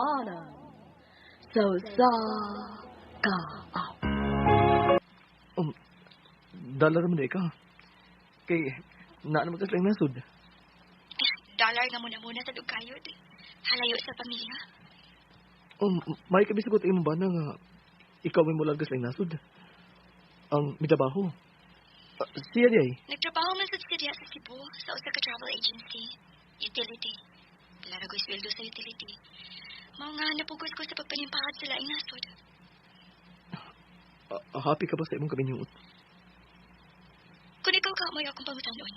Tagbilaran sa usa ka Um, Dollar man di ka. Kay, naa naman ka silang nasod. Dollar nga muna-muna sa dugkayod. Halayo sa pamilya. May kabisugot imo ba na nga ikaw may mulag sa nasod? Ang mitrabaho. Siya di ay. Nagtrabaho man sa siya sa Cebu sa usa ka travel agency. Utility. Wala ra ko'y sweldo sa utility. Mao nga napugos ko sa pagpanimpahad sa laing nasod. Happy ka ba sa imong kaminyuot? Kung ikaw ka mo'y akong pangutanon.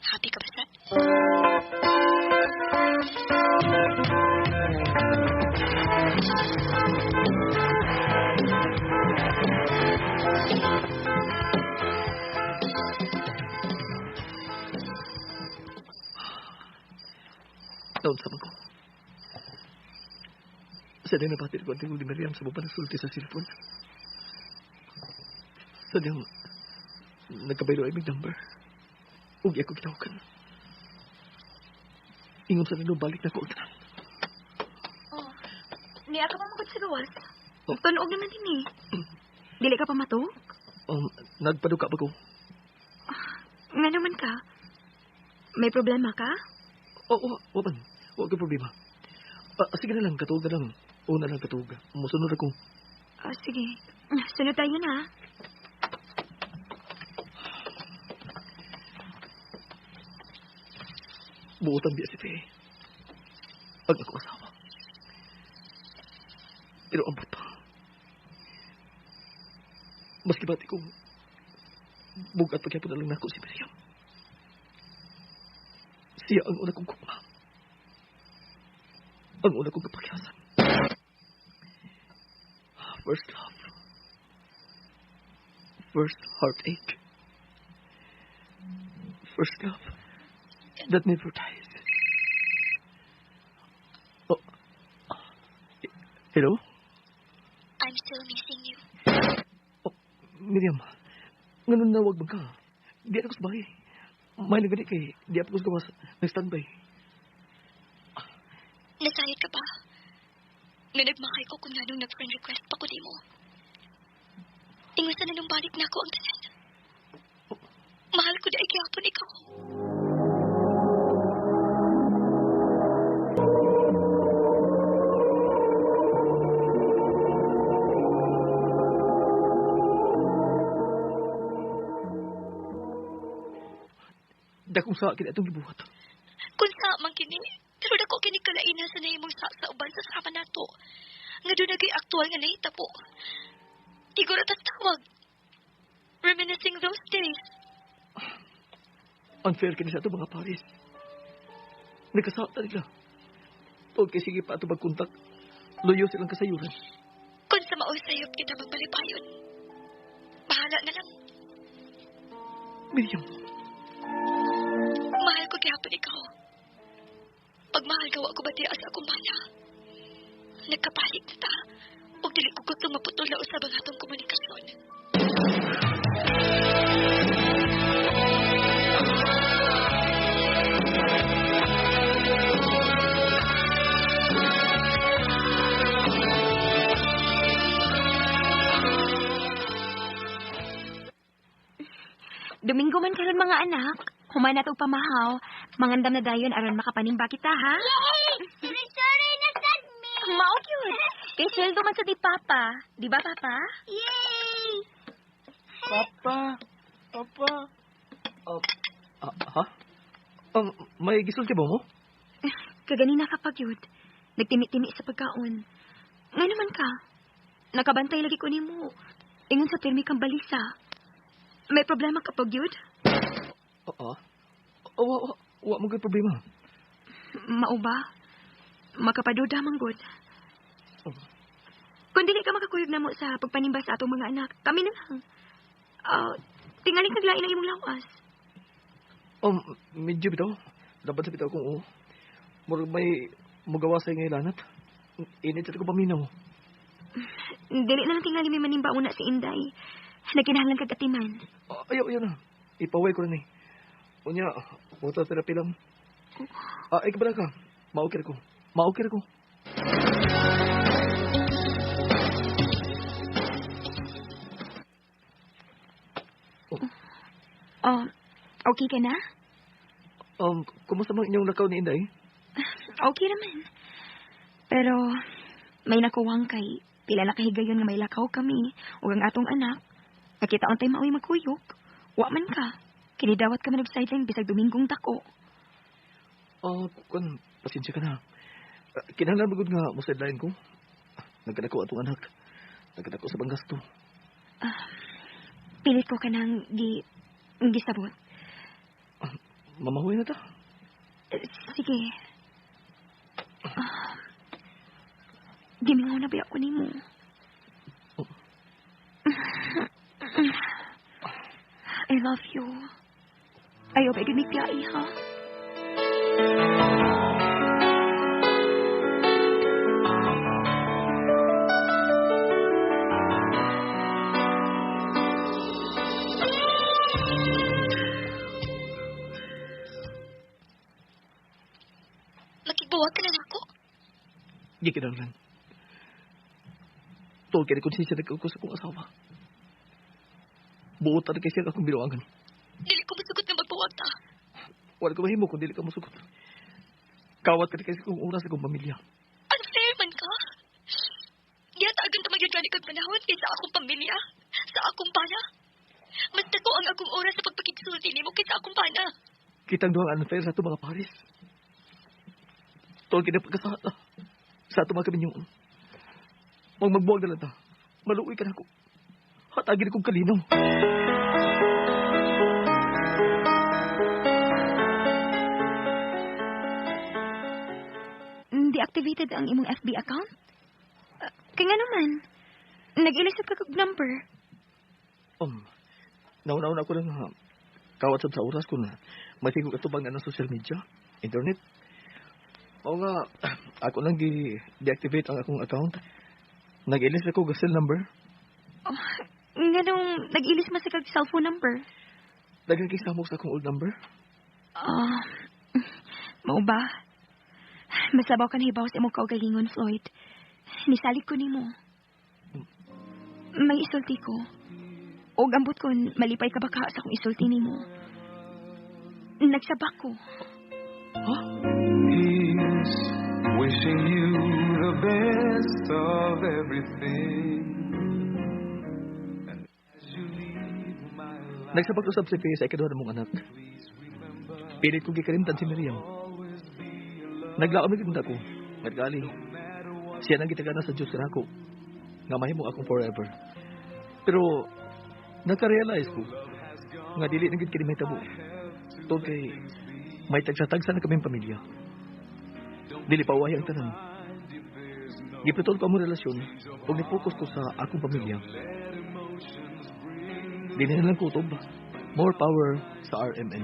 Happy ka ba sa? Naunsa man ko. Sa diyang nabatir ko ang tingog ni Miriam sa baba sulti sa cellphone. Sa diyang nagkabaylo ay may number. Ugi ako gitawagan. Ingon sa nilo balik na ko ang tanan. Oh, niya ka pa magod sa gawas. Oh. Tunog naman din eh. Dili ka pa matuog? Nagpaduka ba ko? Nga naman ka? May problema ka? Oo, oh, wa man. Wa kay problema. Sige na lang, katuog na lang. Una lang katuog. Musunod ako. Ah, sige. Sunod tayo na. Buotan biya si Faye. Ang ako asawa. Pero ambot pa. Maski bati kong bugat pagyapon na lang nako si Miriam. Siya ang una kong kupma. Ang una kong kapagyasan. First love. First heartache. First love that never dies. Oh. Hello? I'm still missing you. Oh, Miriam, ganun na wag man ka. Di ako sa bahay. May nagani kay di ako sa gawas. Nag-standby. Nasayad ka ba? Nga nagmakay ko kung nganong nag-friend request pa ko di mo. Ingon sa nanumbalik na ako ang tanan. Mahal ko dahil gihapon ikaw. Dakong sa akin atong gibuhat. Kung sa man kini, pero dako kini kalainan sa nahimong sa uban sa sama nato. Nga doon naging aktual nga nahitabo. Igor at tawag. Reminiscing those days. Unfair kini sa ato mga pares. Nagkasakta nila. Tawag kay sige pa ato magkontak. Luyo silang kasayuran. Kung sa maoy sayop kita magpalipayon. Bahala na lang. Miriam, Mahal ko gihapon ikaw. Pagmahal gawa ko ba di sa akong bana? Nagkapalit na ta. Ug dili ko gusto maputol na usab ang atong komunikasyon. Domingo man karon mga anak. Human na pamahaw. Mangandam na dayon aron makapanimba kita, ha? Yay! Suri-suri na sad mi! Mao gyud. Kay sweldo man sa di papa. Di ba, papa? Yay! Papa, Papa. Ha? May gisulti ba mo? Kaganina ka pa gyud. Nagtimi-timi sa pagkaon. Nga naman ka. Nakabantay lagi ko nimo. Ingon sa pirmi kang balisa. May problema ka pa gyud? Oo. Oh, wa mo problema. Mao ba? Makapaduda man gud. Oh. Kung dili ka makakuyog na mo sa pagpanimba sa atong mga anak, kami na lang. Tingali kag lain ang imong lawas. Medyo bitaw. Dapat sa bitaw kung oo. Murag may mugawa sa ngay lanat. Init sa ko paminaw. Dili na lang tingali may manimba una si Inday. Nagkinahanglan kag atiman. Ayaw, ayaw na. Ipaway ko na ni. Unya, water therapy lang. Ay, kabala ka. Maukir ko. Maukir ko. Oh, okay ka na? Kumusta man inyong lakaw ni Inday? Okay naman. Pero may nakuwang kay pila na kahigayon nga may lakaw kami ug ang atong anak. Nakita untay maoy magkuyog. Wa man ka. Kinidawat ka man og sideline bisag Domingong dako. Kun pasensya ka na. Kinahanglan magud nga mo sideline ko. Nagkadako atong anak. Nagkadako sa banggasto. Pilit ko ka nang gisabot. Mamahuy na ta. Sige. Gimingaw na ba ako nimo? Oh. I love you. Ayaw ba gimigpiyai, ha? Makigbuwag ka na nako. Di kinahanglan. Tuod kay konsensya na ko sa akong asawa. Buot na kay siya akong binuangan. Dili ko masugot nga magbuwag ta. Wala ko mahimo kung dili ka musugot. Kawat ka na kay sa akong oras akong pamilya. Unfair man ka. Gihatagan ta magyud gani kag panahon kaysa akong pamilya, sa akong bana. Mas dako ang akong oras sa pagpakigsulti nimo kaysa akong bana. Kitang duhang unfair sa ato mga pares. Tuod kay pagkasala sa ato mga kaminyoon. Magbuwag na lang ta. Maluoy ka na ako. Hatagin akong kalinaw. Deactivated ang imong FB account? Kaya nga naman, nag-ilis ka kag number. Nauna-una ko lang ha. Kawat sab sa oras ko na may tigok atubang na ng social media, internet. O nga, ako lang di-deactivate ang akong account. Nag-ilis ako og cell number. Oh, nga nung nag-ilis man sa kag cellphone number. Daghang kay samok sa akong old number. Mao ba? Mas labaw ka nahibaw sa imong kaugalingon, Floyd. Nisalig ko nimo. May isulti ko. Og ambot ko, malipay ka ba ka sa akong isulti nimo? Nagsabak ko. Huh? He's wishing you the best of everything. And as you leave my life, Nagsabak usab si Faye sa ikaduha na mong anak. Pilit ko gikalimtan si Miriam. Naglaom na gid ako. Naggali. Siya nang gitagana sa Diyos kanako. Nga mahimo akong forever. Pero naka-realize ko nga dili na gid kini mahitabo. Tungod kay may tagsa-tagsa na kaming pamilya. Dili pa wahi ang tanan. Giputol ko ang relasyon ug ni-focus ko sa akong pamilya. Dili na lang kutob. More power sa RMN.